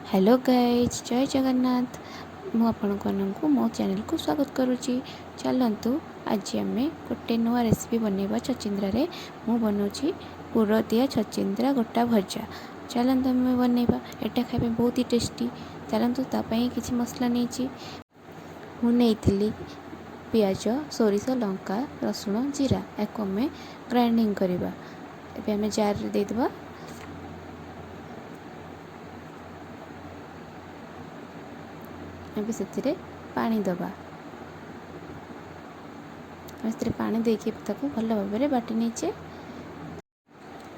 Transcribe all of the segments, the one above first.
Hello guys, ଜୟ ଜଗନ୍ନାଥ। ମୁଁ ଆପଣମାନଙ୍କୁ ମୋ ଚ୍ୟାନେଲକୁ ସ୍ୱାଗତ କରୁଛି। ଚାଲନ୍ତୁ, ଆଜି ଆମେ ଗୋଟେ ନୂଆ ରେସିପି ବନେଇବା ଛଚିନ୍ଦ୍ରାରେ। ମୁଁ ବନାଉଛି ପୁରଦିଆ ଛଚିନ୍ଦ୍ରା ଗୋଟା ଭଜା। ଚାଲନ୍ତୁ ଆମେ ବନେଇବା। ଏଇଟା ଖାଇବା ପାଇଁ ବହୁତ ହି ଟେଷ୍ଟି। ଚାଲନ୍ତୁ, ତା ପାଇଁ କିଛି ମସଲା ନେଇଛି। ମୁଁ ନେଇଥିଲି ପିଆଜ, ସୋରିଷ, ଲଙ୍କା, ରସୁଣ, ଜିରା। ୟାକୁ ଆମେ ଗ୍ରାଇଣ୍ଡିଙ୍ଗ କରିବା। ଏବେ ଆମେ ଜାରରେ ଦେଇଦେବା। ଏବେ ସେଥିରେ ପାଣି ଦେବା। ଆମେ ସେଥିରେ ପାଣି ଦେଇକି ତାକୁ ଭଲ ଭାବରେ ବାଟି ନେଇଛେ।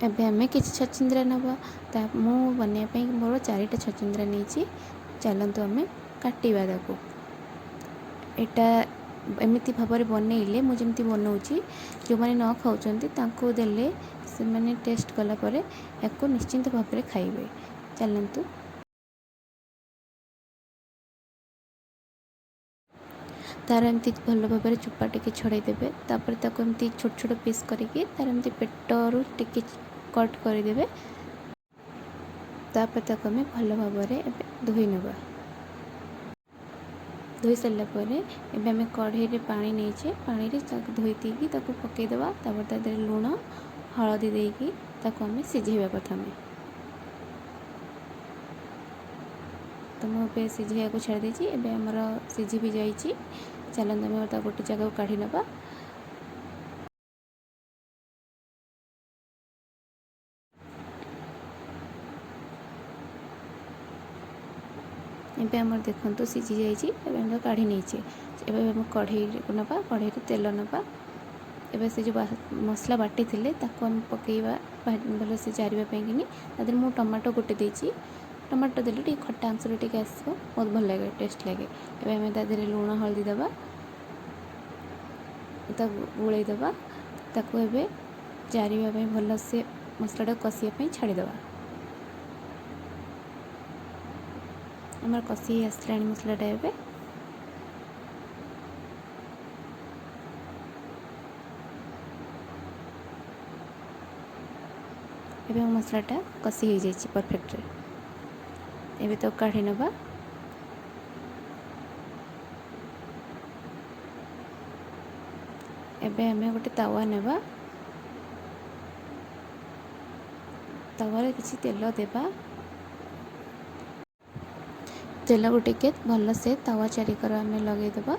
ଏବେ ଆମେ କିଛି ଛଚିନ୍ଦ୍ରା ନେବା। ତା ମୁଁ ବନେଇବା ପାଇଁ ମୋର 4ଟା ଛଚିନ୍ଦ୍ରା ନେଇଛି। ଚାଲନ୍ତୁ ଆମେ କାଟିବା ତାକୁ। ଏଇଟା ଏମିତି ଭାବରେ ବନେଇଲେ, ମୁଁ ଯେମିତି ବନଉଛି, ଯେଉଁମାନେ ନ ଖାଉଛନ୍ତି ତାଙ୍କୁ ଦେଲେ ସେମାନେ ଟେଷ୍ଟ କଲା ପରେ ୟାକୁ ନିଶ୍ଚିନ୍ତ ଭାବରେ ଖାଇବେ। ଚାଲନ୍ତୁ, ତା'ର ଏମିତି ଭଲ ଭାବରେ ଚୋପା ଟିକେ ଛଡ଼େଇ ଦେବେ। ତାପରେ ତାକୁ ଏମିତି ଛୋଟ ଛୋଟ ପିସ୍ କରିକି ତା'ର ଏମିତି ପେଟରୁ ଟିକେ କଟ୍ କରିଦେବେ। ତାପରେ ତାକୁ ଆମେ ଭଲ ଭାବରେ ଏବେ ଧୋଇ ନେବା। ଧୋଇ ସାରିଲା ପରେ ଏବେ ଆମେ କଢ଼େଇରେ ପାଣି ନେଇଛେ। ପାଣିରେ ତାକୁ ଧୋଇ ଦେଇକି ତାକୁ ପକାଇଦେବା। ତାପରେ ତା ଦେହରେ ଲୁଣ ହଳଦୀ ଦେଇକି ତାକୁ ଆମେ ସିଝେଇବା ପ୍ରଥମେ। ତ ମୁଁ ଏବେ ସିଝେଇବାକୁ ଛାଡ଼ି ଦେଇଛି। ଏବେ ଆମର ସିଝି ବି ଯାଇଛି। ଚାଲନ୍ତୁ, ଆମେ ତାକୁ ଗୋଟେ ଜାଗାକୁ କାଢ଼ି ନେବା। ଏବେ ଆମର ଦେଖନ୍ତୁ ସିଝି ଯାଇଛି। ଏବେ ଆମେ କାଢ଼ି ନେଇଛେ। ଏବେ ଆମେ କଢ଼େଇକୁ ନେବା, କଢ଼େଇରେ ତେଲ ନେବା। ଏବେ ସେ ଯେଉଁ ମସଲା ବାଟିଥିଲେ ତାକୁ ଆମେ ପକାଇବା ଭଲସେ ଜାରିବା ପାଇଁକିନି। ତା ଦେହରେ ମୁଁ ଟମାଟୋ ଗୋଟେ ଦେଇଛି। ଟମାଟୋ ଦେଲେ ଟିକେ ଖଟା ଅଂଶଟା ଟିକେ ଆସିବ, ବହୁତ ଭଲ ଲାଗେ, ଟେଷ୍ଟ ଲାଗେ। ଏବେ ଆମେ ତା ଦେହରେ ଲୁଣ ହଳଦୀ ଦେବା, ତାକୁ ଗୋଳେଇ ଦେବା। ତାକୁ ଏବେ ଜାରିବା ପାଇଁ, ଭଲସେ ମସଲାଟାକୁ କଷିବା ପାଇଁ ଛାଡ଼ିଦେବା। ଆମର କଷି ହେଇ ଆସିଲାଣି ମସଲାଟା ଏବେ। ଏବେ ମସଲାଟା କଷି ହେଇଯାଇଛି ପରଫେକ୍ଟରେ। ଏବେ ତାକୁ କାଢ଼ି ନେବା। ଏବେ ଆମେ ଗୋଟେ ତାୱା ନେବା। ତାୱାରେ କିଛି ତେଲ ଦେବା। ତେଲକୁ ଟିକେ ଭଲସେ ତାୱା ଚାରିକର ଆମେ ଲଗାଇଦେବା।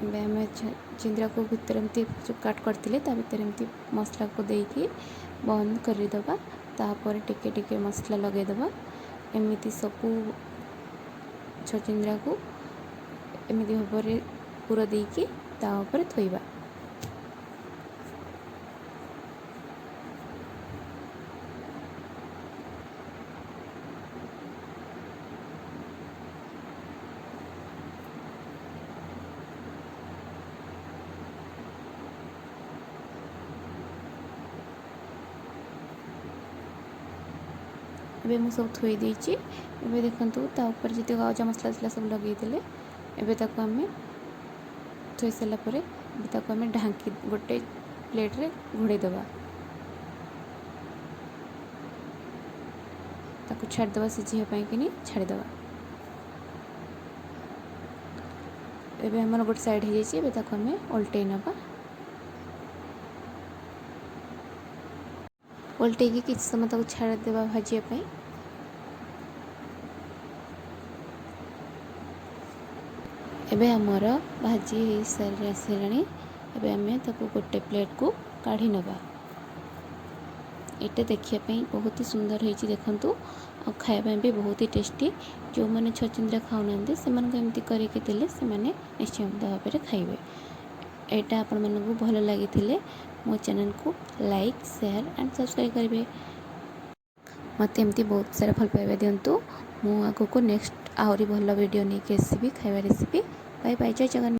ଏବେ ଆମେ ଚିନ୍ଦ୍ରାକୁ ଭିତରେ ଏମିତି ଯେଉଁ କାଟ କରିଥିଲେ, ତା ଭିତରେ ଏମିତି ମସଲାକୁ ଦେଇକି ବନ୍ଦ କରିଦେବା। ତାପରେ ଟିକେ ଟିକେ ମସଲା ଲଗାଇଦେବା। ଏମିତି ସବୁ ଛଚିନ୍ଦ୍ରାକୁ ଏମିତି ଭାବରେ ପୁର ଦେଇକି ତା ଉପରେ ଥୋଇବା। ଏବେ ମୁଁ ସବୁ ଥୋଇ ଦେଇଛି। ଏବେ ଦେଖନ୍ତୁ, ତା ଉପରେ ଯେତିକି ଅଜା ମସଲା ଥିଲା ସବୁ ଲଗେଇଦେଲେ। ଏବେ ତାକୁ ଆମେ ଥୋଇ ସାରିଲା ପରେ ଏବେ ତାକୁ ଆମେ ଢାଙ୍କି ଗୋଟେ ପ୍ଲେଟ୍ରେ ଘୋଡ଼େଇ ଦେବା। ତାକୁ ଛାଡ଼ିଦେବା ସିଝିବା ପାଇଁକିନି ଛାଡ଼ିଦେବା। ଏବେ ଆମର ଗୋଟେ ସାଇଡ଼୍ ହେଇଯାଇଛି। ଏବେ ତାକୁ ଆମେ ଓଲଟେଇ ନେବା। ଓଲଟେଇକି କିଛି ସମୟ ତାକୁ ଛାଡ଼ିଦେବା ଭାଜିବା ପାଇଁ। ଏବେ ଆମର ଭାଜି ହେଇସାରି ଆସିଲାଣି। ଏବେ ଆମେ ତାକୁ ଗୋଟେ ପ୍ଲେଟ୍କୁ କାଢ଼ି ନେବା। ଏଇଟା ଦେଖିବା ପାଇଁ ବହୁତ ହି ସୁନ୍ଦର ହେଇଛି ଦେଖନ୍ତୁ, ଆଉ ଖାଇବା ପାଇଁ ବି ବହୁତ ହି ଟେଷ୍ଟି। ଯେଉଁମାନେ ଛଚିନ୍ଦ୍ରା ଖାଉନାହାନ୍ତି, ସେମାନଙ୍କୁ ଏମିତି କରିକି ଦେଲେ ସେମାନେ ନିଶ୍ଚିନ୍ତ ଭାବରେ ଖାଇବେ। ଏଇଟା ଆପଣମାନଙ୍କୁ ଭଲ ଲାଗିଥିଲେ ମୋ ଚ୍ୟାନେଲକୁ ଲାଇକ୍, ସେୟାର ଆଣ୍ଡ ସବସ୍କ୍ରାଇବ୍ କରିବେ। ମୋତେ ଏମିତି ବହୁତ ସାରା ଭଲ ପାଇବା ଦିଅନ୍ତୁ। ମୁଁ ଆଗକୁ ନେକ୍ସଟ ଆହୁରି ଭଲ ଭିଡ଼ିଓ ନେଇକି ଆସିବି, ଖାଇବା ରେସିପି। ବାଇ ବାଇ, ଜୟ ଜଗନ୍ନାଥ।